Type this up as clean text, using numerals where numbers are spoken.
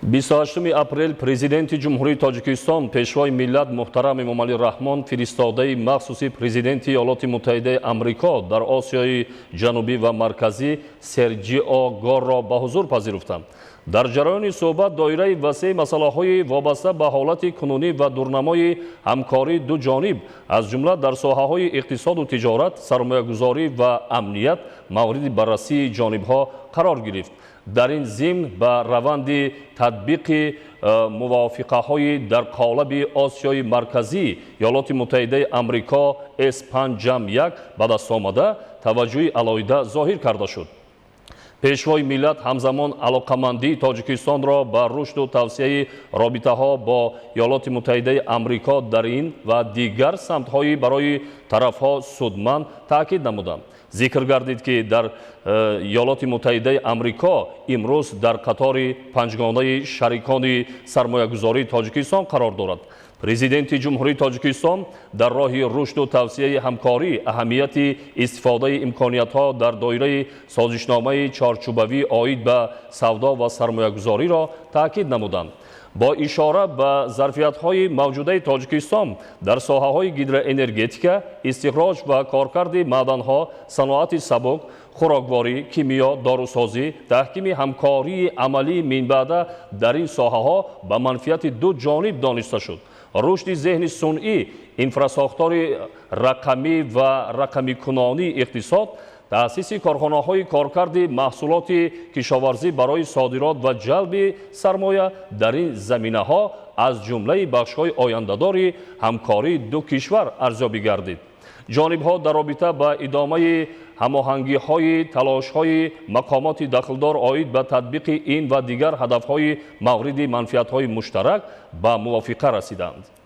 28 апрел Президенти Ҷумҳурии Тоҷикистон, Пешвои миллат муҳтарам Эмомалӣ Раҳмон фиристодаи махсуси Президенти Иёлоти Муттаҳидаи Амрико дар Осиёи Ҷанубӣ ва Марказӣ Серҷио Горро ба ҳузур пазируфтанд. Дар ҷараёни суҳбат доираи васеи масъалаҳои вобаста ба ҳолати кунунӣ ва дурнамои ҳамкории ду ҷониб, аз ҷумла дар соҳаҳои иқтисоду тиҷорат, сармоягузорӣ ва амният мавриди баррасии ҷонибҳо қарор гирифт. Дар ин зимн ба раванди татбиқи мувофиқаҳои дар қолаби Осиёи Марказӣ Иёлоти Муттаҳидаи Амрико С5+1 ба даст омада таваҷҷӯҳи алоҳида зоҳир карда шуд. Пешвои миллат ҳамзамон алоқамандии Тоҷикистонро ба рушду тавсеаи робитаҳо бо Иёлоти Муттаҳидаи Амрико дар ин ва дигар самтҳои барои тарафҳо судманд таъкид намуданд. Зикр гардид, ки дар Иёлоти Муттаҳидаи Амрико имрӯз дар қатори панҷгонаи шарикони сармоягузории Тоҷикистон қарор дорад. Президенти Ҷумҳурии Тоҷикистон дар роҳи рушду тавсеаи ҳамкорӣ аҳамияти истифодаи имкониятҳо дар доираи созишномаи чорчӯбавӣ оид ба савдо ва сармоягузориро таъкид намуданд. Бо ишора ба зарфиятҳои мавҷудаи Тоҷикистон дар соҳаҳои гидроэнергетика, истихроҷ ва коркарди маъданҳо, саноати сабук, хӯрокворӣ, кимиё, дорусозӣ, таҳкими ҳамкории амалии минбаъда дар ин соҳаҳо ба манфиати ду ҷониб дониста шуд. Рушди зеҳни сунъӣ, инфрасохтори рақамӣ ва рақамикунонии иқтисод, таъсиси корхонаҳои коркарди маҳсулоти кишоварзӣ барои содирот ва ҷалби сармоя дар ин заминаҳо аз ҷумлаи бахшҳои ояндадори ҳамкории ду кишвар арзёбӣ гардид. Ҷонибҳо дар робита ба идомаи ҳамоҳангиҳои талошҳои мақомоти дахлдор оид ба татбиқи ин ва дигар ҳадафҳои мавриди манфиатҳои муштарак ба мувофиқа расиданд.